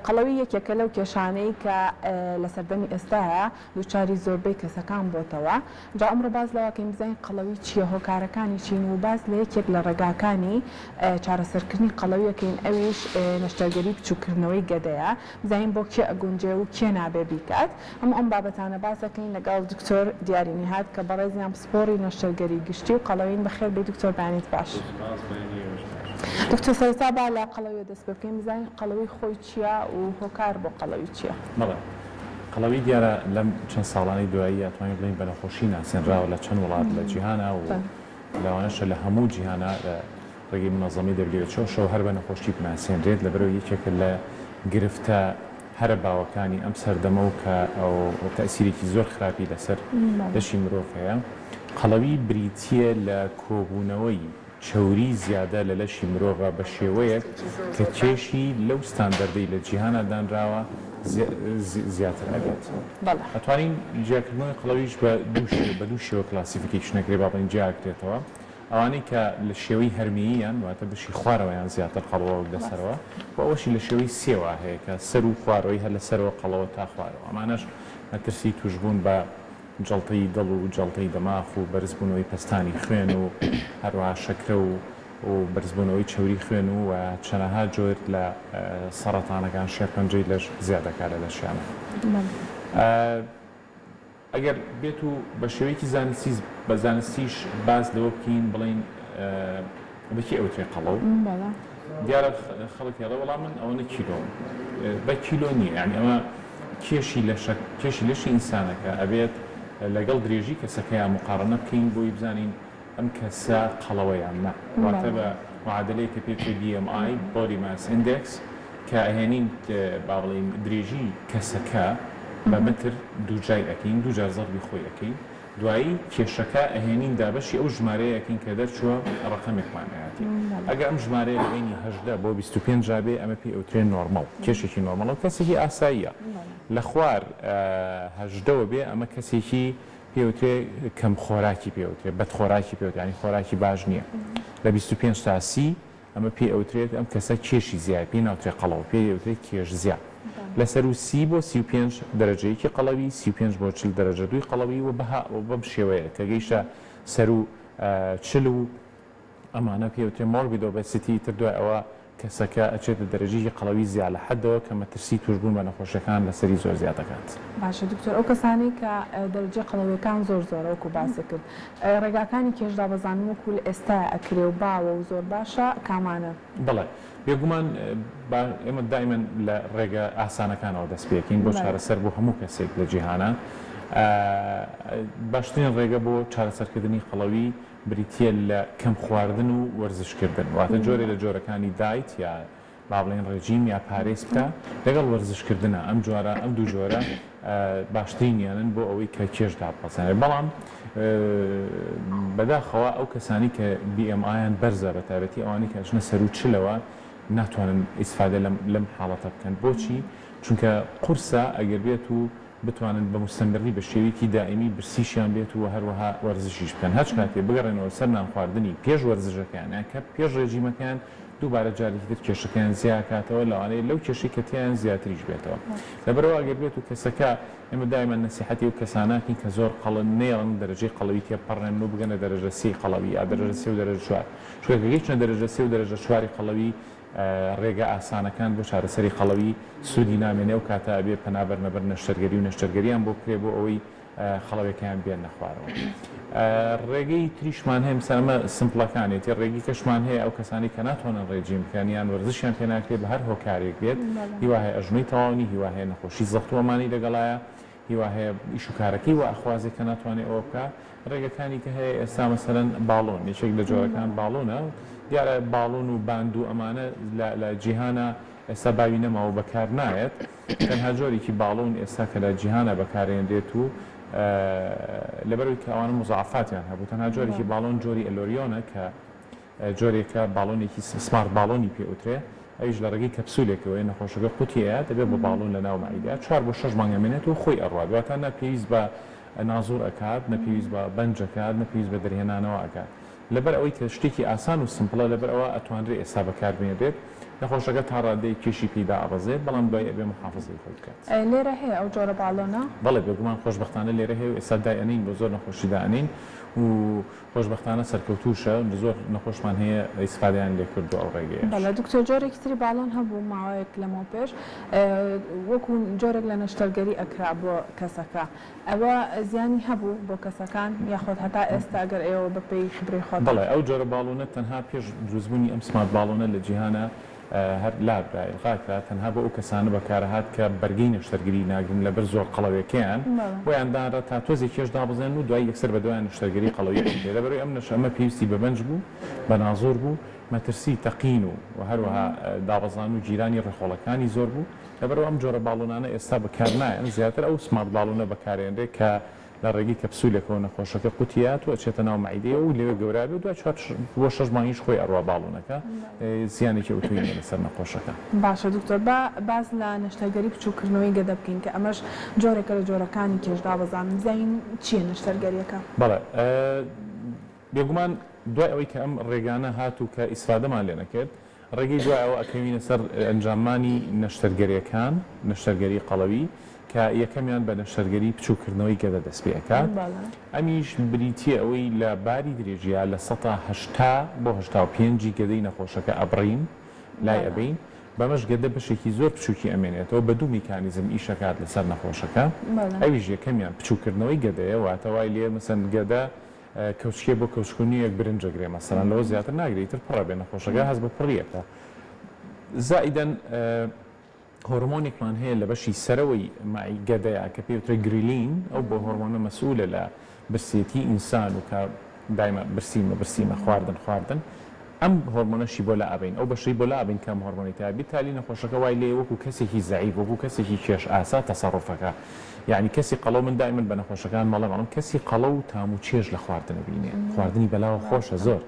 قەڵەوی یەکێکە لەو کێشانەی کە لە سەردەمی ئێستایا دووچاری زۆربەی کەسەکان بۆتەوە. جا ئەمڕۆ باس لەوەکەین بزانین قەڵەوی چییە، هۆکارەکانی چین و باس لە یەکێک لە ڕێگاکانی چارەسەرکردنی قەڵەویەکەین ئەویش نەشتەرگەری بچووککردنەوەی گەدەیە. بزانین بۆ کێ ئەگونجێ و کێ نابێ بیکات. هەموو ئەم بابەتانە باس ئەکەین لەگەڵ دکتۆر دیاری نیهاد کە بەڕێزیان پسپۆڕی نەشتەرگەری گشتی و قەڵەوین. بەخێر بێی دکتۆر بەیانیت باش. سوپاس بەیانی ئێوەش باش. دکتۆر سەرەتا با لە قەڵەویە دەست پێ بکەین بزانین قەڵەوی خۆی چیە و هۆکار بۆ قەڵەوی چیە؟ بەڵێ قەڵەوی دیارە لەم چەند ساڵانەی دوایی ئەتوانین بڵێین بە نەخۆشی ناسێنراوە لە چەند وڵات لە جیهانا و لەوانەشە لە هەموو جیهانا لە ڕێگەی مونەزەمەی WHO شەوە هەر بە نەخۆشی بناسێنرێت لەبەرئەوەی یەکێکە لە گرفتە هەرە باوەکانی ئەم سەردەمە و کە تەئسیرێکی زۆر خراپی لەسەر لەشی مرۆڤ هەیە. قەڵەوی بریتییە لە کۆبوونەوەی چەوری زیادە لە لەشی مرۆڤا بە شێوەیەک کە کێشی لەو ستاندەردەی لە جیهانا دانراوە زیاتر ئەبێت. ئەتوانین جیاکردنەوەی قەڵەویش بە دوو شێوە بە دوو شێوە classification ئەکرێ با بڵێین جیاکرێتەوە. ئەوانەی کە لە شێوەی هەرمێییان واتە بەشی خوارەوەیان زیاتر قەڵەوە وەک لە سەرەوە و ئەوەشی لە شێوەی سێوە هەیە کە سەر و خوارەوەی هەر لە سەرەوە قەڵەوە تا خوارەوە ئەمانەش مەترسی توشبوون بە جەڵتەی دڵ و جەڵتەی دەماخ و بەرزبوونەوەی پەستانی خوێن و هەروەها شەکرە و و بەرزبوونەوەی چەوری خوێن و و چەنەها جۆر لە سەڕەتانەکان شێرپەنجەی لەش زیاد دەکات لە لەشیانا. ئەگەر بێت و بە شێوەیەکی زانستی بە زانستیش باس لەوە بکەین بڵێین بە کێ ئەوترێ قەڵەو؟ دیارە خەڵک هێڵێ وەڵا من ئەوەنە کیلۆم بە کیلۆ نییە یانی ئەمە کێشی لەشە کێشی لەشی ئینسانەکە ئەبێت لەگەڵ درێژی کەسەکەیا موقاڕەنە بکەین بۆی بزانین ئەم کەسە قەڵەوە یان نا واتە بە معادلەیەک کە پێی وترێ BMI Body Mass Index کە ئەهێنین با بڵێین درێژی کەسەکە بە مەتر دووجای ئەکەین دووجار زەربی خۆی ئەکەین دوایی کێشەکە ئەهێنین دابەشی ئەو ژمارەیە ئەکەین کە دەرچووە ڕەقەمێکمان ئەیاتێ ئەگەر ئەم ژمارەیە لە بەینی 18 بۆ 25 جا بێ ئەمە پێی ئەوترێ نۆرمەڵ کێشێکی نۆرمەڵە و کەسێکی ئاساییە لە خوار هەژدەوە بێ ئەمە کەسێکی پێی وترێ کەم خۆراکی پێ وترێ بەد خۆراکی پێ وترێ یانی خۆراکی باش نییە لە 25 تا 30 ئەمە پێی ئەوترێت ئەم کەسە کێشی زیایە پێی ناوترێ قەڵەو پێی ئەوترێت کێش زیا لە سەروو 30 بۆ 35 دەرەجەیەکی قەڵەوی 35 بۆ 40 دەرەجە دووی قەڵەوی و بەها و بەم شێوەیە کە گەیشتە سەروو 40 و ئەمانە پێی ئەوترێ morbid obesity ئیتر دوای ئەوە کەسەکە ئەچێتە دەرەجەیەکی قەڵەوی زیا لە حەدەوە کە مەترسی توشبوون بە نەخۆشیەکان لەسەری زۆر زیاد دەکات. باشە دکتۆر ئەو کەسانەی کە دەرەجەی قەڵەویەکان زۆر زۆرە وەکو باست کرد ڕێگاکانی کێش دابەزاندن وەکو لە ئێستایا ئەکرێ و باوە و زۆر باشە کامانەن؟ بەڵێ بێگومان با ئێمە دایمەن لە ڕێگە ئاسانەکانەوە دەست پێکەین بۆ چارەسەر بۆ هەموو کەسێک لە جیهانا باشترین ڕێگە بۆ چارەسەرکردنی قەڵەوی بریتییە لە کەم خواردن و وەرزش کردن واتە جۆرێ لە جۆرەکانی diet یا با بڵێین ڕێجیم یا پارێز بکە لەگەڵ وەرزش کردنا ئەم جۆرە ئەم دوو جۆرە باشترینیانن بۆ ئەوەی کە کێش داببەزێنێت بەڵام بەداخەوە ئەو کەسانی کە BMI یان بەرزە بە تایبەتی ئەوانەی کە ئەچنە سەروو چلەوە ناتوانن ئیسفادە لەم لەم حاڵەتە بکەن بۆچی چونکە قورسە ئەگەر بێت و بتوانن بە موستەمری بە شێوەیەکی دائیمی برسیشیان بێت و هەروەها وەرزشیش بکەن هەرچ کاتێ بگەڕێنەوە سەر نان خواردنی پێش وەرزشەکەیان یان کە پێش ڕێجیمەکەیان دووبارە جارێکی تر کێشەکەیان زیاکاتەوە لەوانەیە لەو کێشەی کە تیایان زیاتریش بێتەوە لەبەرئەوە ئەگەر بێت و کەسەکە ئێمە دایمەن نەسیحەتی ئەو کەسانەکەین کە زۆر قەڵن نەیەڵن دەرەجەی قەڵەوی تێبپەڕێنن و بگەنە دەرەجە سێی قەڵەوی یا دەرەجە سێ و دەرەجە چوار چونکە کە گەیشتنە دەرەجە سێ و دەرەجە چواری قەڵەوی ڕێگە ئاسانەکان بۆ چارەسەری قەڵەوی سوودی نامێنێ ئەو کاتە ئەبێ پەنا بەرنە بەر نەشتەرگەری و نەشتەرگەریان بۆ بکرێ بۆ ئەوەی قەڵەوێکەیان بێننە خوارەوە. ڕێگەی تریشمان هەیە مەسەلەن ئەمە simple ەکانێتی ڕێگەی کەشمان هەیە ئەو کەسانەی کە ناتوانن ڕێجیم بکەن یان وەرزشیان پێ ناکرێ بە هەر هۆکارێک بێت هیوا هەیە ئەژنۆی تەواو نی هیوا هەیە نەخۆشی زەخت و ئەمانەی لەگەڵایە هیوا هەیە ئیش و کارەکەی وا ئەخوازێ کە ناتوانێ ئەوە بکا ڕێگەکانی کە هەیە ئێستا مەسەلەن باڵۆن یەکێک لە جۆرەکان باڵۆنە دیارە باڵۆن و باند و ئەمانە لە لە جیهانا ئێستا باوی نەماوە و بەکار نایەت تەنها جۆرێکی باڵۆن ئێستا کە لە جیهانا بەکارێنرێت و لەبەرئەوەی کە ئەوانە مزاعەفاتیان هەبوو تەنها جۆرێکی باڵۆن جۆری ئەلۆریۆنە کە جۆرێکە باڵۆنێکی smart باڵۆنی پێ ئوترێ ئەویش لە ڕێگەی کەپسولێکەوەیە نەخۆشەکە قوتی ئەیات دەبێت بە باڵۆن لە ناو مەعیدە چوار بۆ شەش مانگ ئەمێنێتەوە خۆی ئەڕوات واتە نە پێویست بە نازوڕ ئەکات نە پێویست بە بەنج ئەکات نە پێویست بە دەرهێنانەوە ئەکات لەبەر ئەوەی کە شتێکی ئاسان و simple ە لەبەر ئەوە ئەتوانرێ ئێستا بەکار بێنرێت. نەخۆشەکە تا ڕادەیەک کێشی پێی دائەبەزێت بەڵام دوای ئەبێ موحافەزەی خۆی بکات. لێرە هەیە ئەو جۆرە باڵۆنە؟ بەڵێ بێگومان خۆشبەختانە لێرە هەیە و ئێستا دایئەنێین بۆ زۆر نەخۆشی دائەنێین و خۆشبەختانە سەرکەوتووشە زۆر نەخۆشمان هەیە ئیسفادەیان لێ کردووە ئەو ڕێگەیەش. بەڵێ دکتۆر جۆرێکی تری باڵۆن هەبوو ماوەیەک لەمەو پێش وەکو جۆرێک لە نەشتەرگەری ئەکرا بۆ کەسەکە ئەوە زیانی هەبوو بۆ کەسەکان یاخۆد هەتا ئێستا گەر ئێوە بە پێی خبرەی خۆتان. بەڵێ ئەو جۆرە باڵۆنە تەنها پێش دروستبوونی ئەم smart باڵۆنە لە جیهانا هەر لابرا، الغا کرا، تەنها بۆ ئەو کەسانە بەکارەهات کە بەرگەی نەشتەرگری ناگرن لەبەر زۆر قەڵەوێکەیان بۆیان دانرا تا تۆزێک کێش دابەزێنن و دوایی یەکسەر بەدوایان نەشتەرگەری قەڵەوی بکرێت لەبەرئەوەی ئەم نەش ئەمە پێویستی بە بەنج بوو بە نازۆر بوو مەترسی تەقین و و هەروەها دابەزان و گیرانی ڕیخۆڵەکانی زۆر بوو لەبەرئەوە ئەم جۆرە باڵۆنانە ئێستا بەکارنایەن زیاتر ئەو smart باڵۆنە بەکارێنرێ کە لە ڕێگەی کەپسولێکەوە نەخۆشەکە قوتیات و ئەچێتە ناو مەعیدەیەوە و لەوێ گەورە ئەبێ و دوای چوار بۆ شەش مانگیش خۆی ئەڕوا باڵونەکە زیانێکی ئەوتۆی نیە لەسەر نەخۆشەکە. باشە دکتۆر با باس لە نەشتەرگەری بچووککردنەوەی گەدە بکەین کە ئەمەش جۆرێکە لە جۆرەکانی کێش دابەزاندن بزانین چییە نەشتەرگەریەکە؟ بەڵێ بێگومان دوای ئەوەی کە ئەم ڕێگانە هات و کە ئیسفادەمان لێ نەکرد ڕێگەی دوای ئەوە ئەکەوینە سەر ئەنجامانی نەشتەرگەریەکان، نەشتەرگەری قەڵەوی، کە یەکەمیان بە نەشتەرگەری بچووککردنەوەی گەدە دەست پێ ئەکات، ئەمیش بریتیە ئەوەی لە باری درێژیا لە سەتا 80 بۆ 85 ی گەدەی نەخۆشەکە ئەبڕین لای ئەبەین، بەمەش گەدە بەشێکی زۆر بچووکی ئەمێنێتەوە، بە دوو میکانیزم ئیش ئەکات لەسەر نەخۆشەکە، ئەویش یەکەمیان بچووکردنەوەی گەدەیە، واتە وای لێ مەسەن گەدە کەوچکێ بۆ کەوچک و نیوێک برنج ئەگرێ مەسەلەن لەوە زیاتر ناگرێ ئیتر پڕ ئەبێ نەخۆشەکە هەست بە پڕی ئەکا زائیدەن هۆرمۆنێکمان هەیە لە بەشی سەرەوەی مەعی گەدەیە کە پێی وترێ گریلین ئەو بۆ هۆرمۆنە مەسئولە لە برسێتی ئینسان و کە دایمە برسیمە برسیمە خواردن خواردن ئەم هۆرمۆنەشی بۆ لائەبەین، ئەو بەشەی بۆ لائەبەین کە ئەم هۆرمۆنەی تیا بیتالی نەخۆشەکە وای لێیە وەکو کەسێکی زەعیف وەکو کەسێکی کێش ئاسا تەسەڕوف ئەکا یەعنی کەسی قەڵەو من دائیمەن بە نەخۆشەکانم ئەڵێم ئەڵێم کەسی قەڵەو تام و چێژ لە خواردن ئەبینێ خواردنی بەلاوە خۆشە زۆر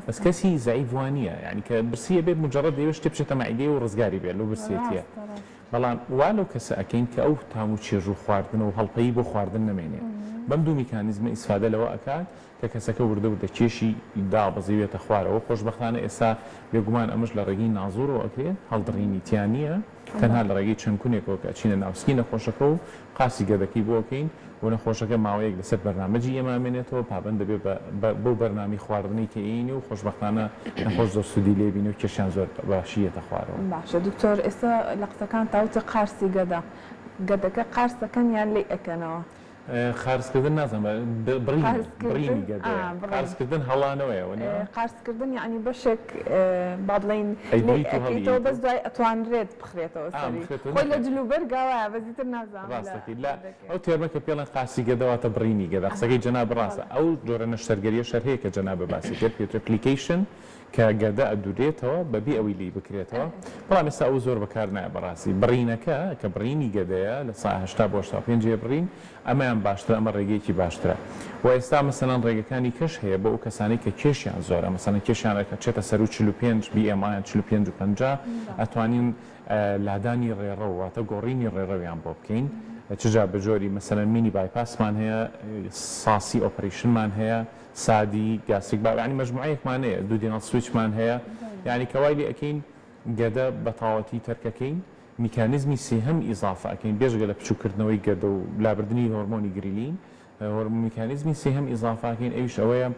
بەس کەسی زەعیف وا نییە یەعنی کە برسی ئەبێ موجەڕەد دەیەوێ شتێ بچێتە مەعیدەی و ڕزگاری بێ لەو برسێتیە بەڵام وا لەو کەسە ئەکەین کە ئەو تام و چێژ و خواردنە و هەڵپەیی بۆ خواردن نەمێنێ بەم دوو میکانیزمە ئیسفادە لەوە ئەکات کە کەسەکە وردە وردە کێشی دابەزیوێتە خوارەوە، خۆشبەختانە ئێستا بێگومان ئەمەش لە ڕێگەی نازۆرەوە ئەکرێت، هەڵدڕینی تیا نییە، تەنها لە ڕێگەی چەند کونێکەوە کە ئەچینە ناوسکی نەخۆشەکە و قارسی گەدەکەی بۆ ئەکەین و نەخۆشەکە ماوەیەک لەسەر بەرنامەجی ئێمە ئەمێنێتەوە، پابەند دەبێت بە بەو بەرنامەی خواردنەی کە ئەیینێ و خۆشبەختانە نەخۆش زۆر سوودی لێ بینێ و کێشیان زۆر بە باشی یەتە خوارەوە. باشە دکتۆر ئێستا لە قسەکانتا وتی قارسی گەدە، گەدەکە قارس ئەکەن یان لێی ئەکەنەوە؟ قارسکردن نازانم بڕینی بڕینی گەدەیە قارسکردن هەڵانەوەیە وەنیە؟ قارسکردن یەعنی بەشێک با بڵێین لێی ئەکەیتەوە بەس دوای ئەتوانرێت بخرێتەوە سەری خۆی لە جلوبەرگا وایە بەس ئیتر نازانم ڕاستەکەی لە ئەو term ە کە پێڵێن قارسی گەدە واتە بڕینی گەدە قسەکەی جەنابت ڕاستە ئەو جۆرە نەشتەرگەریەش هەر هەیە کە جەنابت باسی کرد پێ وترێ plication کە گەدە ئەدورێتەوە بەبێ ئەوەی لێی بکرێتەوە بەڵام ئێستا ئەوە زۆر بەکار نایە بەڕاستی بڕینەکە کە بڕینی گەدەیە لە سا 80 بۆ 85 ێ بڕین ئەمەیان باشترە ئەمە ڕێگەیەکی باشترە وە ئێستا مەسەلەن ڕێگەکانی کەش هەیە بۆ ئەو کەسانەی کە کێشیان زۆرە مەسەلەن کێشیان ئەچێتە سەرو 45 BMI یان 45 و 50 ئەتوانین لادانی ڕێڕەو واتە گۆڕینی ڕێڕەویان بۆ بکەین چ جا بە جۆری مەسەلەن mini bypass مان هەیە SASI operation مان هەیە SADI، gastric bypass یانی مەجموعەیەکمان هەیە duodenal switch مان هەیە یانی کە وای لێ ئەکەین گەدە بە تەواوەتی تەرک ئەکەین میکانیزمی سێهەم ئیزافە ئەکەین بێجگە لە بچووک کردنەوەی گەدە و لابردنی هۆرمۆنی گریلین میکانیزمی سێهەم ئیزافە ئەکەین ئەویش ئەوەیە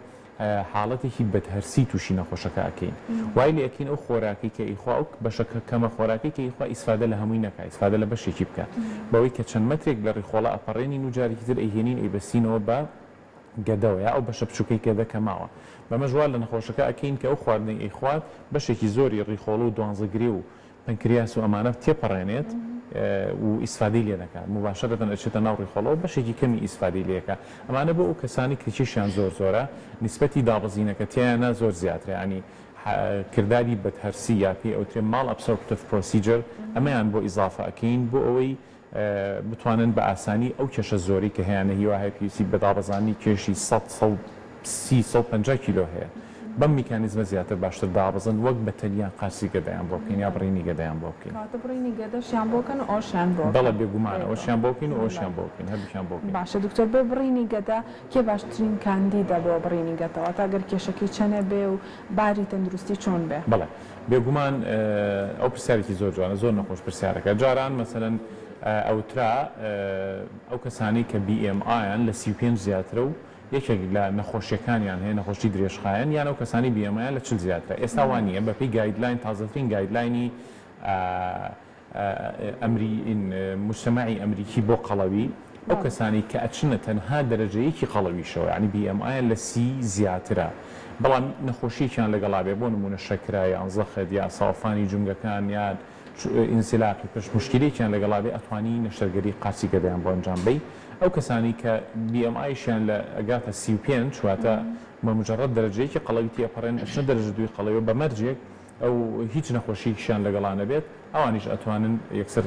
حاڵەتێکی بەدهەرسی تووشی نەخۆشەکە ئەکەین وای لێ ئەکەین ئەو خۆراکەی کە ئیخوا ئەو بەشە کەمە خۆراکەی کە ئیخوا ئیسفادە لە هەمووی نەکا ئیسفادە لە بەشێکی بکا بەوەی کە چەند مەترێک لە ڕیخۆڵە ئەپەڕێنین و جارێکی تر ئەیهێنین ئەیبەستینەوە بە گەدەوە یا ئەو بەشە بچوکەی گەدە کە ماوە. بەمەش وا لە نەخۆشەکە ئەکەین کە ئەو خواردنەی ئەیخوات بەشێکی زۆری ڕیخۆڵە و دوانزەگرێ و پەنکریاس و ئەمانە تێپەڕێنێت و ئیسفادەی لێ نەکات موباشەرەتەن ئەچێتە ناو ڕیخۆڵەوە بەشێکی کەمی ئیسفادەی لێ ئەکا. ئەمانە بۆ ئەو کەسانەی کە کێشیان زۆر زۆرە نیسبەتی دابەزینەکە تیایانا زۆر زیاترە یانی کرداری بەدهەرسی یا پێی ئەوترێ malabsorptive procedure ئەمەیان بۆ ئیزافە ئەکەین بۆ ئەوەی بتوانن بە ئاسانی ئەو کێشە زۆرەی کە هەیانە هیوا هەیە پێویستی بە دابەزاندنی کێشی 100، 130، 150 کیلۆ هەیە. بەم میکانیزمە زیاتر باشتر دابەزن وەک بە تەنیا قارچی گەدەیان بۆ بکەین یا بڕینی گەدەیان بۆ بکەین. کەواتە بڕینی گەدەشیان بۆ کەن و ئەوەشیان بۆ بەڵێ کەن بێگومان پێکەوە. ئەوەشیان بۆ بکەین و ئەوەشیان بەڵێ. بۆ بکەین هەردووکیان بۆ بکەین. باشە دکتۆر بۆ بڕینی گەدە کێ باشترین کاندیدە بۆ بڕینی گەدە واتە گەر کێشەکەی چەنێ بێ و باری تەندروستی چۆن بێ؟ بەڵێ بێگومان ئەو پرسیارێکی زۆر جوانە زۆر نەخۆش پرسیارەکە جاران مەسەلەن ئەوترا ئەو کەسانەی کە BMI یان لە 35 زیاترە و یەکێک لە نەخۆشیەکانیان هەیە نەخۆشی درێژخایەن یان ئەو کەسانەی BMI یان لە 40 زیاترە ئێستا وا نییە بەپێی guideline تازەترین guideline ی ئەمری موجتەمەعی ئەمریکی بۆ قەڵەوی، ئەو کەسانەی کە ئەچنە تەنها دەرەجە یەکی قەڵەویشەوە یانی BMI یان لە 30 زیاترە بەڵام نەخۆشیەکیان لەگەڵا بێ بۆ نموونە شەکرە یان زەخت یا سەوەفانی جومگەکان یان ئینزیلاقی پشت موشکیلەیەکیان لەگەڵا بێ ئەتوانی نەشتەرگەری قارچی گەدەیان بۆ ئەنجام بەی ئەو کەسانەی کە BMI شیان لە ئەگاتە 35 واتە بە موجەڕەد دەرەجە یەکی قەڵەوی تێئەپەڕێن ئەچنە دەرەجە دووی قەڵەویەوە بە مەرجێک ئەو هیچ نەخۆشیەکیشیان لەگەڵا نەبێت ئەوانیش ئەتوانن یەکسەر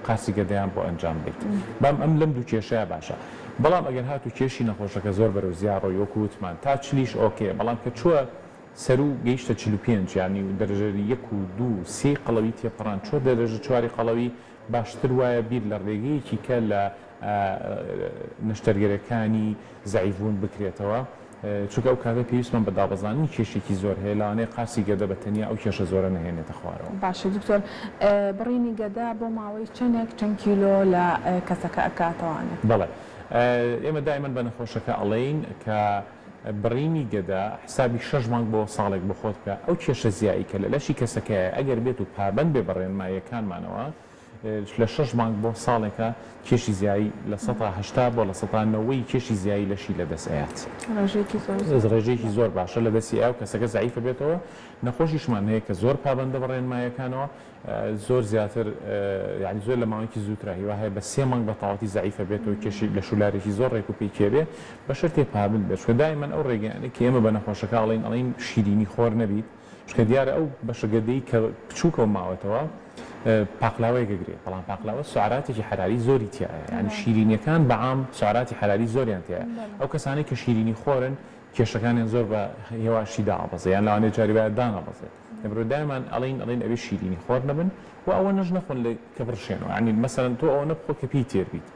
قارچی گەدەیان بۆ ئەنجام بەیت بام ئەم لەم دوو کێشەیە باشە بەڵام ئەگەر هاتوو کێشی نەخۆشەکە زۆر بەرەو زیا ڕۆی وەکو وتمان تا چلیش okay بەڵام کە چووە سەروو گەیشتە 45 یانی دەرەجە یەک و دوو سێی قەڵەوی تێپەڕان چووە دەرەجە چواری قەڵەوی باشتر وایە بیر لە ڕێگەیەکی کە لە نەشتەرگەرەکانی زەعیف بوون بکرێتەوە، چونکە ئەو کاتە پێویستمان بە دابەزاندنی کێشێکی زۆر هەیە، لەوانەیە قارچی گەدە بە تەنیا ئەو کێشە زۆرە نەهێنێتە خوارەوە. باشە دکتۆر بڕینی گەدە بۆ ماوەی چەنێک چەند کیلۆ لە کەسەکە ئەکاتەوانێ؟ بەڵێ ئێمە دایمەن بە نەخۆشەکە ئەڵێین کە بڕینی گەدە حسابی شەش مانگ بۆ ساڵێک بۆ خۆت بکە، ئەو کێشە زیایی کە لە لەشی کەسەکەیە ئەگەر بێت و پابەند بێ بە ڕێنماییەکانمانەوە لە شەش مانگ بۆ ساڵێکە کێشی زیایی 80% بۆ نەوەی کێشی زیایی لەشی لەدەست ئەیات. ڕێژەیەکی زۆر زۆر. ڕێژەیەکی زۆر باشە لەدەستی ئەیا و کەسەکە زەعیف ئەبێتەوە. نەخۆشیشمان هەیە کە زۆر پابەندە بە ڕێنماییەکانەوە زۆر زیاتر یانی زۆر لە ماوەیەکی زووترا هیوا هەیە بە سێ مانگ بە تەواوەتی زەعیف ئەبێتەوە کێشی لەش و لارێکی زۆر ڕێک و پێکی ئەبێ بە شەرتێ پابەند بێت چونکە دایمەن ئەو ڕێگەیانەی کە ئێمە بە نەخۆشەکە ئەڵێین ئەڵێین شیرینی خۆر نەبیت چونکە دیارە ئەو بەشە گەدەی کە بچووکە و ماوەتەوە پاقلاوەیەک ئەگرێ بەڵام پاقلاوە سوعراتێکی حەراری زۆری تیایە یانی شیرینیەکان بە عام سوعراتی حەراری زۆریان تیایە ئەو کەسانەی کە شیرینی خۆرن کێشەکانیان زۆر بە هێواشی دائەبەزێ یان لەوانەیە جاری وایە دانەبەزێت لەبەرئەوە دایمان ئەڵێین ئەڵێین ئەبێ شیرینی خۆر نەبن و ئەوەنەش نەخۆن لە کە بڕشێنەوە یانی مەسەلەن تۆ ئەوەنە بخۆ کە پێی تێر بیت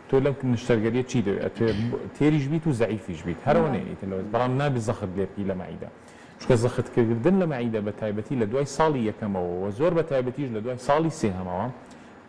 تۆ لەم نەشتەرگەریە چی دەوێ ئەتوێ تێریش بیت و زەعیفیش بیت هەر ئەوەنەیە ئیتر لەوە بەڵام نابێ زەخت لێ بکەی لە مەعیدە چونکە زەختکردن لە مەعیدە بە تایبەتی لە دوای ساڵی یەکەمەوە و زۆر بە تایبەتیش لە دوای ساڵی سێهەمەوە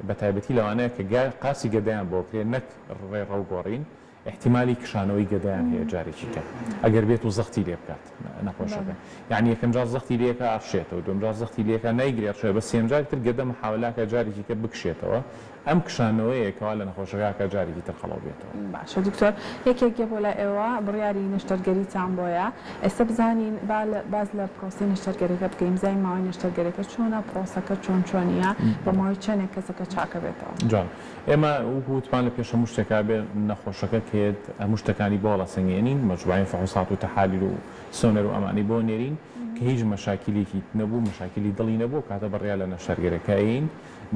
بە تایبەتی لەوانەیە کە گا قارچی گەدەیان بۆ کرێ نەک ڕێڕەو گۆڕین ئیحتیمالی کشانەوەی گەدەیان هەیە جارێکی کە ئەگەر بێت و زەختی لێ بکات نەخۆشەکە یانی یەکەم جار زەختی لێکا ئەڕشێتەوە دووەم جار زەختی لێکا نایگرێ ئەڕشێت بەس سێیەم جاری تر گەدە محاوەلاکا جارێکی کە بکشێتەوە ئەم کشانەوەیە کەوا لە نەخۆشەکە ئەکا جارێکی تر قەڵەو بێتەوە. باشە دکتۆر یەکێک یە بۆ لای ئێوە بڕیاری نەشتەرگەریتان بۆیە ئێستا بزانین با باس لە پرۆسەی نەشتەرگەریەکە بکەین بزانین ماوەی نەشتەرگەریەکە چۆنە پرۆسەکە چۆن چۆنیە بۆ ماوەی چەنێک کەسەکە چاکەبێتەوە؟ جوان ئێمە وەکو وتمان لە پێش هەموو شتێکا بێ نەخۆشەکە کە یەت هەموو شتەکانی بۆ هەڵەسەنگێنین مەجموعەی فحوصات و تحالیل و سۆنەر و ئەمانەی بۆ نێرین کە هیچ مەشاکیلێکی نەبوو مەشاکیلی دڵی نەبوو ئەو کاتە بڕیار لە نەشتەرگەرەکە ئەیەین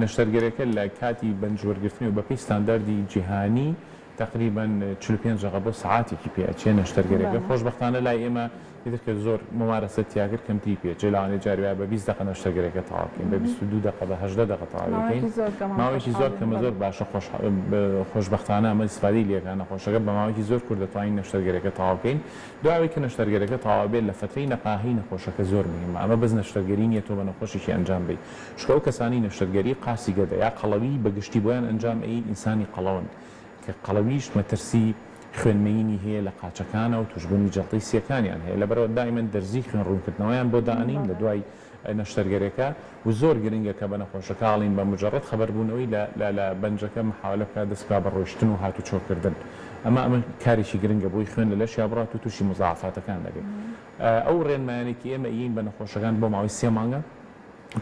نەشتەرگەرەکە لە کاتی بەنج وەرگرتنی و بەپێی ستانداردی جیهانی تەقریبەن 45 دەقە بۆ سەعاتێکی پێ ئەچێ نەشتەرگەرەکە خۆشبەختانە لای ئێمە ئیتر کە زۆر مومارەسەت تیا کرد کەمتری پێ ئەچێ لەوانەیە جاری وایە بە 20 دەقە نەشتەرگەرەکە تەواو بکەین بە 22 دەقە بە 18 دەقە تەواوی بکەین ماوەیەکی زۆر کەمە زۆر باشە خۆشبەختانە ئەمە ئیستفادەی لێ ئەکا نەخۆشەکە بە ماوەیەکی زۆر کورت دەتوانین نەشتەرگەرەکە تەواو بکەین دوای ئەوەی کە نەشتەرگەرەکە تەواو بێت لە فەترەی نەقاهەی نەخۆشەکە زۆر موهیمە ئەمە بەس نەشتەرگەری نیە تۆ بە نەخۆشێکی ئەنجام بەی چونکە ئەو کەسانەی نەشتەرگەری قارچی گەدە یا قەڵەوی بە گشتی بۆیان ئەنجام ئەیین ئینسانی قەڵەون کە قەڵەویش مەترسی خوێن مەیینی هەیە لە قاچەکانە و توشبوونی جەڵتەی سیەکانیان هەیە لەبەرئەوە دایمەن دەرزی خوێن ڕوونکردنەوەیان بۆ دائەنین لە دوای نەشتەرگەرێکە و زۆر گرنگە کە بە نەخۆشەکە ئەڵێین بە مجەڕەد خەبەربوونەوەی لە لە لە بەنجەکە محاوەلە بکات دەست بکات بە ڕۆیشتن و هاتوچۆ کردن ئەمە ئەمە کارێکی گرنگە بۆی خوێن لە لەشیا بڕات و توشی موزاعەفاتەکان نەبێ ئەو ڕێنمایانەی کە ئێمە ئەیین بە نەخۆشەکان بۆ ماوەی سێ مانگە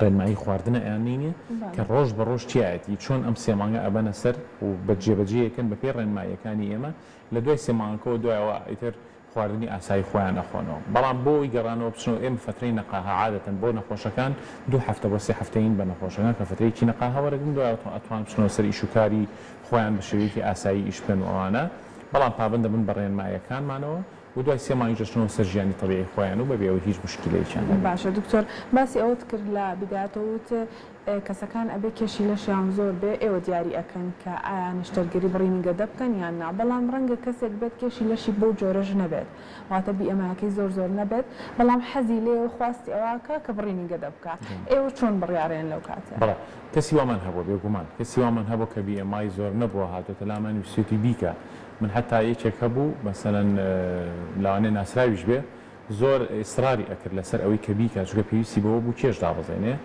ڕێنمایی خواردنە ئەیاننینێ کە ڕۆژ بە ڕۆژ تیایەتی چۆن ئەم سێ مانگە ئەبەنە سەر و بە جێبەجێیەکەن بە پێی ڕێنماییەکانی ئێمە لە دوای سێ مانگەکەوە دوایەوە ئیتر خواردنی ئاسایی خۆیان ئەخۆنەوە بەڵام بۆ ئەوەی گەڕانەوە بچنەوە ئێمە فەترەی نەقاهە عادەتەن بۆ نەخۆشەکان دوو هەفتە بۆ سێ هەفتەین بە نەخۆشەکان کە فەترەیەکی نەقاهە وەرەگرن دوایەوە ئەتوان بچنەوە سەر ئیش و کاری خۆیان بە شێوەیەکی ئاسایی ئیش بکەن و ئەوانە بەڵام پابەند دەبن بە ڕێنماییەکانمانەوە. و دوای سێ مانگیش دەچنەوە سەر ژیانی تەبیعی خۆیان و بەبێ ئەوەی هیچ موشکیلەیەکیان هەبێت. باشە دکتۆر باسی ئەوەت کرد لە بیدایەتەوە وت کەسەکان ئەبێ کێشی لەشیان زۆر بێ ئێوە دیاری ئەکەن کە ئایا نەشتەرگەری بڕینی گەدە بکەن یان نا بەڵام ڕەنگە کەسێک بێت کێشی لەشی بەو جۆرەش نەبێت واتە BMI ەکەی زۆر زۆر نەبێت بەڵام حەزی لێیە و خواستی ئەوە ئەکا کە بڕینی گەدە بکا ئێوە چۆن بڕیارێن لەو کاتە؟ بەڵێ کەسی وامان هەبووە بێگومان کەسی وامان هەبووە کە BMI زۆر نەبووە هاتۆتە لامان ویستویەتی بیکا من حەتا یەکێک هەبوو مەسەلەن لەوانەیە ناسراویش بێ زۆر ئیسراری ئەکرد لەسەر ئەوەی کە بیکا چونکە پێویستی بەوە بوو کێش دابەزێنێ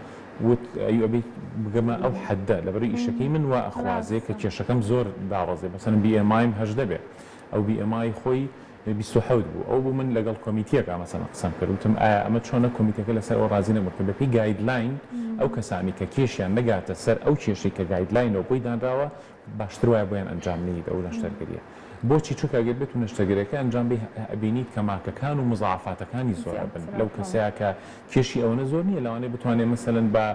وت ئەیو ئەبێ بگەمە ئەو حەدە لەبەرئەوەی ئیشەکەی من وا ئەخوازێ کە کێشەکەم زۆر دابەزێ مەسەلەن BMI م 18 بێ ئەو BMI خۆی 27 بوو ئەو بوو من لەگەڵ کۆمیتیەکا مەسەلەن قسەم کرد وتم ئایا ئەمە چۆنە کۆمیتەکە لەسەر ئەوە ڕازی نەبوون کە بەپێی guideline ئەو کەسانی کە کێشیان نەگاتە سەر ئەو کێشەی کە guideline ەوە بۆی دانراوە باشتر وایە بۆیان ئەنجام نەیت ئەو نەشتەرگەریە بۆچی چونکە ئەگەر بێت و نەشتەرگەریەکە ئەنجام بەی ئەبینیت کە ماکەکان و مزاعەفاتەکانی زۆر ئەبن لەو کەسەیا کە کێشی ئەوەنە زۆر نیە لەوانەیە بتوانێ مەسەلەن بە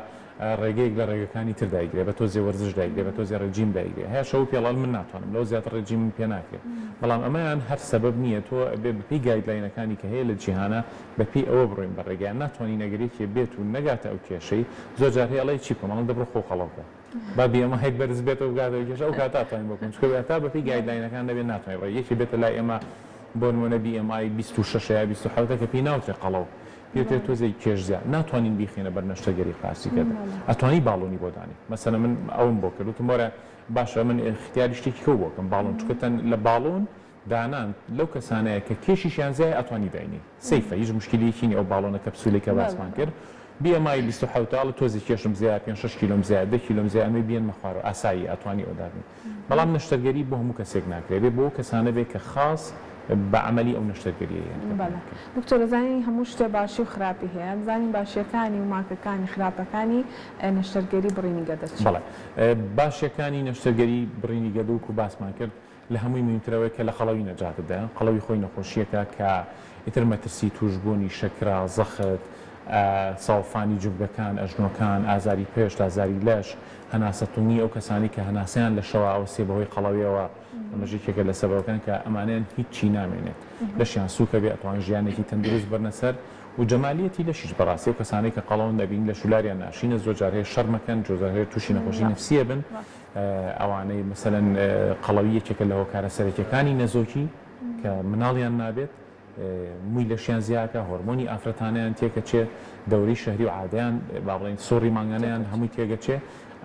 ڕێگەیەک لە ڕێگەکانی تر دایگرێ بە تۆزێ وەرزش دایگرێ بە تۆزێ ڕێجیم دایگرێ هەیە شەو پێڵال من ناتوانم لەوە زیاتر ڕێجیمم پێ ناکرێ بەڵام ئەمەیان هەر سەبەب نیە تۆ ئەبێ بەپێی guideline ەکانی کە هەیە لە جیهانا بەپێی ئەوە بڕۆین بە ڕێگەیان ناتوانین ئەگەر یەکێ بێت و نەگاتە ئەو کێشەی زۆر جار هەیە ئەڵێ چی بکەم ئەڵێم دە بڕۆ خۆو قەڵەو کە. با BMI ت بەرز بێتەوە بگاتەوە کێشە ئەو کاتە ئەتوانین بۆ بکەین چونکە هەتا بەپێی guideline ەکان نەبێت ناتوانین بڕۆی یەکێ بێتە لای ئێمە بۆ نموونە BMI 26 یا 27 کە پێی ناوترێ قەڵەو پێوترێ تۆزێک کێش زیاد ناتوانین بیخەینە بەر نەشتەرگەری قارچی گەدە ئەتوانی باڵۆنی بۆ دانی مەسەلەن من ئەوم بۆ کرد وتم وەرە باشە من ئیختیاری شتێکی کەو بۆ کەم باڵۆن چونکە تەن لە باڵۆن دانان لەو کەسانەیە کە کێشیشیان زیایە ئەتوانی داینێی safe ە هیچ موشکیلەیەکی نیە ئەو باڵۆنە کەپسولەی کە باسمان کرد BMI 27 ئەڵێ تۆزێ کێشم زیایە پێنج شەش کیلۆم زیایە دە کیلۆم زیایە ئەمەی بێنمە خوارەوە ئاساییە ئەتوانی ئەوە دابنێی بەڵام نەشتەرگەری بۆ هەموو کەسێک ناکرێ ئەبێ بۆ ئەو کەسانە بێ کە خاس بە عەمەلی ئەو نەشتەرگەریە یەن کە بەڵێ بکرێ. دکتۆر ئەزانین هەموو شتێ باشی و خراپی هەیە بزانین باشیەکانی و ماکەکانی خراپەکانی نەشتەرگەری بڕینی گەدە چیە؟ بەڵێ باشیەکانی نەشتەرگەری بڕینی گەدە وەکو باسمان کرد لە هەمووی موهیمتر ئەوەیە کە لە قەڵەوی نەجاتت دەیان، قەڵەوی خۆی نەخۆشییەکە کە ئیتر مەترسی تووشبوونی شەکرە، زەخت، سەوەفانی جومگەکان، ئەژنۆکان، ئازاری پشت، ئازاری لەش، هەناسەتونگی، ئەو کەسانەی کە هەناسەیان لە شەوا ئەوەستێ بەهۆی قەڵەویەوە، ئەمەش یەکێکە لە سەبەبەکان کە ئەمانەیان هیچی نامێنێت لەشیان سووکە بێ ئەتوانن ژیانێکی تەندروست بەرنە سەر و جەمالیەتی لەشیش بەڕاستی ئەو کەسانەی کە قەڵەون دەبینی لەشولاریان ناشرینە زۆر جار هەیە شەرمەکەن زۆر جار هەیە تووشی نەخۆشی نەفسیە بن. ئەوانەی مەسەلەن قەڵەوی یەکێکە لە هۆکارە سەرەکیەکانی نەزۆکی کە مناڵیان نابێت موی لەشیان زیاکە هۆرمۆنی ئافرەتانیان تێکەچێ دەورەی شەهری و عادەیان با بڵێین سوڕی مانگانەیان هەمووی تێگەچێ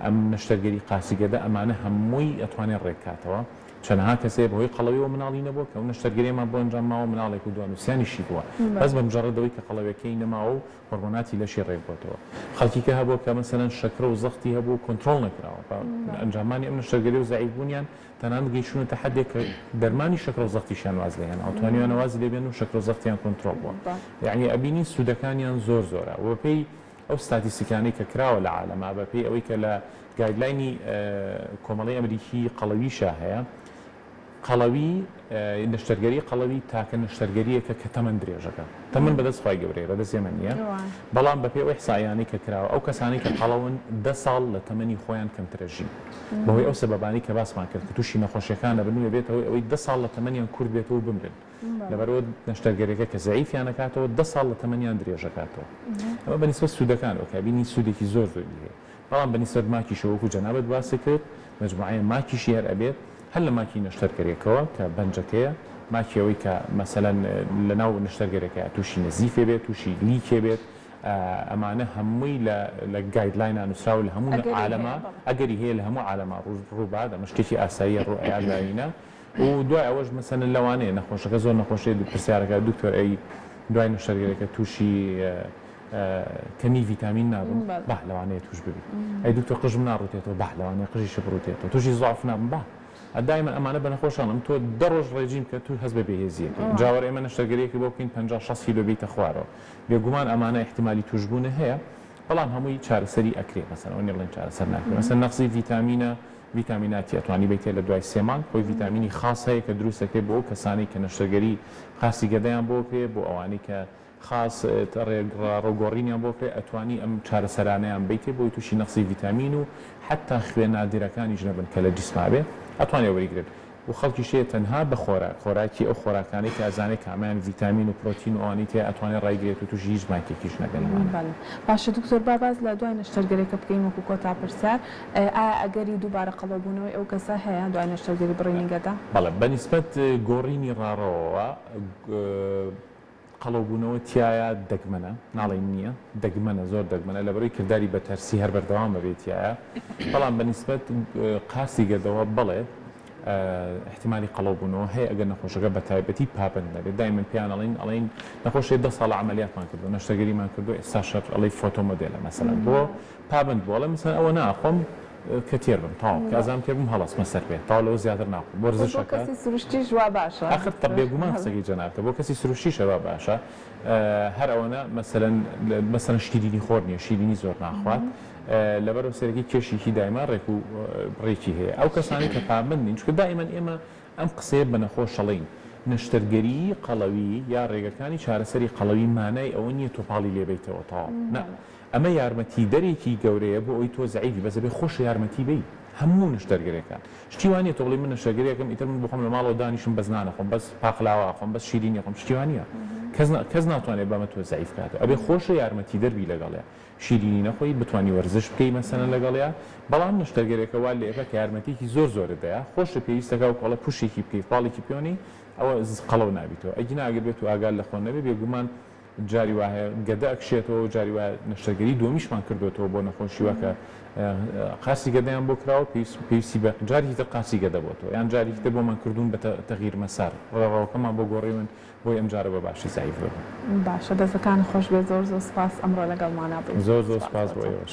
ئەم نەشتەرگەری قاسی گەدە ئەمانە هەمووی ئەتوانێت ڕێککاتەوە چەنەها کەسێ بەهۆی قەڵەویەوە مناڵی نەبووە کە ئەو نەشتەرگەریەمان بۆ ئەنجام ماوە مناڵێک و دوان و سیانیشی بووە بەس بە مجەڕەد ئەوەی کە قەڵەویەکەی نەماوە و هۆرمۆناتی لەشی ڕێک بۆتەوە. خەڵکی کە هەبووە کە مەسەلەن شەکرە و زەختی هەبووە و کۆنترۆڵ نەکراوە بە ئەنجامانی ئەم نەشتەرگەری و زەعیف بوونیان تەنانەت گەیشتوونەتە حەدێک کە دەرمانی شەکرە و زەختیشیان واز لێ هێناوە توانیویانە وازی لێ بێنن و شەکرە و زەختیان کۆنترۆڵ بووە یەعنی ئەبینین سوودەکانیان زۆر زۆرە و بەپێی ئەو ستاتیستیکانەی کە کراوە لە عالەما بەپێی ئەوەی کە لە guideline ی کۆمەڵەی ئەمریکی قەڵەویشا هەیە قەڵەوی، نەشتەرگەری قەڵەوی تاکە نەشتەرگەرییەکە کە تەمەن درێژەکە. تەمەن بەدەست خوای گەورەیە، بەدەست ئێمە نییە. بەڵام بەپێی ئەو ئیحسائیانەی کە کراوە، ئەو کەسانەی کە قەڵەون دە ساڵ لە تەمەنی خۆیان کەمتر ئەژین. بەهۆی ئەو سەبەبانەی کە باسمان کرد کە تووشی نەخۆشیەکان ئەبن و ئەبێتە هۆی ئەوەی دە ساڵ لە تەمەنیان کورت بێتەوە و بمرن. لەبەرئەوە نەشتەرگەریەکە کە زەعیفیان ئەکاتەوە دە ساڵ لە تەمەنیان درێژەکاتەوە. ئەمە بە نیسبەت سوودەکانەوە کە ئەبینین سوودێکی زۆر زۆری هەیە. بەڵام بە نیسبەت ماکیشەوە وەکو جەنابت باست کرد مەجموعەیە ماکیشی هەر ئەبێت هەر لە ماکی نەشتەرگەرێکەوە کە بەنجەکەیە ماکی ئەوەی کە مەسەلەن لە ناو نەشتەرگەرێکەیا توشی نەزیفێ بێت توشی leak ێ بێت ئەمانە هەمووی لە لە guideline ا نوسراوە لە هەموو ئەگەری هەیە عالەما بەڵێ. ئەگەری هەیە لە هەموو عالەما ڕووبات ئەمە شتێکی ئاساییە ڕووئەیات لاوینە و دوای ئەوەش مەسەلەن لەوانەیە نەخۆشەکە زۆر نەخۆشی پرسیارەکە دکتۆر ئەی دوای نەشتەرگەرەکە توشی کەمی ڤیتامین نابم با لەوانەیە توش ببی ئەی دکتۆر قژم ناڕوتێتەوە با لەوانەیە قژیشت بڕوتێتەوە توشی زوعف نابم با دایمەن ئەمانە بە نەخۆشانم تۆ دە ڕۆژ ڕێجیم کە تو هەست بە بێهێزیەکەی جا وەرە ئێمە نەشتەرگەریەکی بۆ بکەین 50 60 کیلۆ بیتە خوارەوە بێگومان ئەمانە ئیحتیمالی توشبوونە هەیە بەڵام هەمووی چارەسەری ئەکرێ مەسەن ئەوە نیە بڵێن چارەسەر ناکرێ مەسەن نەقسی ڤیتامینە ڤیتامیناتی ئەتوانی بیتێ لە دوای سێ مانگ خۆی ڤیتامینی خاص هەیە کە دروست ئەکرێ بۆ ئەو کەسانەی کە نەشتەرگەری قارسی گەدەیان بۆ کرێ بۆ ئەوانەی کە خاس ڕێگڕاڕۆ گۆڕینیان بۆ بکرێت ئەتوانی ئەم چارەسەرانەیان بەیتێ بۆی توشی نەقسی ڤیتامین و حەتا خوێ نادرەکانیش نەبن کە لە جیسما بێ ئەتوانێ وەریگرن. و خەڵکیش هەیە تەنها بە خۆراک، خۆراکی ئەو خۆراکانەی کە ئەزانێ کامیان ڤیتامین و پرۆتین و ئەوانەی تیایە ئەتوانێ ڕایگرێت و توشی هیچ ماکێکیش نەبێ لەمانە. بەڵێ باشە دکتۆر با باس لە دوای نەشتەرگەرێکە بکەین وەکو کۆتا پرسیار ئایا ئەگەری دووبارە قەڵەوبوونەوەی ئەو کەسە هەیە دوای نەشتەرگەری بڕینی گەدە؟ بەڵێ بە نیسبەت گۆڕینی ڕاڕەوەوە قەڵەوبوونەوە تیایا دەگمەنە، ناڵێین نییە، دەگمەنە، زۆر دەگمەنە، لەبەرئەوەی کرداری بەتەرسی هەر بەردەوام ئەبێ تیایا، بەڵام بە نیسبەت قارسی گەدەوە بەڵێ ئیحتیمالی قەڵەوبوونەوە هەیە ئەگەر نەخۆشەکە بە تایبەتی پابەند نەبێت، دایمەن پێیان ئەڵێین ئەڵێین نەخۆشێ دە ساڵە عەمەلیاتمان کردووە، نەشتەرگەریمان کردووە، ئێستاش هەر ئەڵێی فۆتۆ مۆدێلە مەسەلەن بۆ پابەند بووە ئەڵێ مەسەلەن ئەوە ناخۆم کە تێر بم تەواو کە ئەزانم تێر بووم هەڵەسمە سەر پێ تەواو لەوە زیاتر ناخۆم بۆ وەرزشەکە کەسی سروشتیش وا باشە ئاخر تە بێگومان قسەکەی جەنابتە بۆ کەسی سروشتیش هەر وا باشە هەر ئەوەنە مەسەلەن مەسەلەن شیرینی خۆر نییە شیرینی زۆر ناخوات لەبەرەوە سەرەکی کێشێکی دایما ڕێک و ڕێکی هەیە ئەو کەسانەی کە پابەند نین چونکە دائیمەن ئێمە ئەم قسەیە بە نەخۆش ئەڵێین نەشتەرگەریی قەڵەوی یا ڕێگەکانی چارەسەری قەڵەوی مانای ئەوە نییە تۆ پاڵی لێ بەیتەوە تەواو نا ئەمە یارمەتیدەرێکی گەورەیە بۆ ئەوەی تۆ زەعیفی بەس ئەبێ خۆشت یارمەتی بەی هەموو نەشتەرگەرێکان شتی وا نیە تۆ بڵێی من نەشتەرگەرێکم ئیتر من بۆخۆم لە ماڵەوە دانیشم بەس نان ئەخۆم بەس پاقلاوە ئەخۆم بەس شیرینی ئەخۆم شتی وا نیە کەس کەس ناتوانێت بەمە تۆ زەعیف کاتەوە ئەبێ خۆشت یارمەتیدەر بی لەگەڵیا شیرینی نەخۆی بتوانی وەرزش بکەی مەسەلەن لەگەڵیا بەڵام نەشتەرگەرێکە وا لێ ئەکا کە یارمەتیەکی زۆر زۆرت دەیا خۆشت پێویستەکا وەکو ئەڵێ push ێکی بکەی پاڵێکی پێوەنێی ئەوە قەڵەو نابیتەوە ئەگینا ئەگەر بێتو ئاگات لە خۆ نەبێ بێگومان جاری وا هەیە گەدە ئەکشێتەوە و جاری وایە نەشتەرگەری دووەمیشمان کردۆتەوە بۆ نەخۆشی وا کە قارسی گەدەیان بۆ کراوە پێویستی بە جارێکی تر قارسی گەدە بۆتەوە یان جارێکی تر بۆمان کردوون بە تەغیر مەسار ڕێڕەوەکەمان بۆ گۆڕیون بۆی ئەم جارە بە باشی زەعیف ببن. باشە دەستەکانت خۆش بێت زۆر زۆر سوپاس ئەمڕۆ لەگەڵمانا بووی. زۆر زۆر سوپاس بۆ ئێوەش.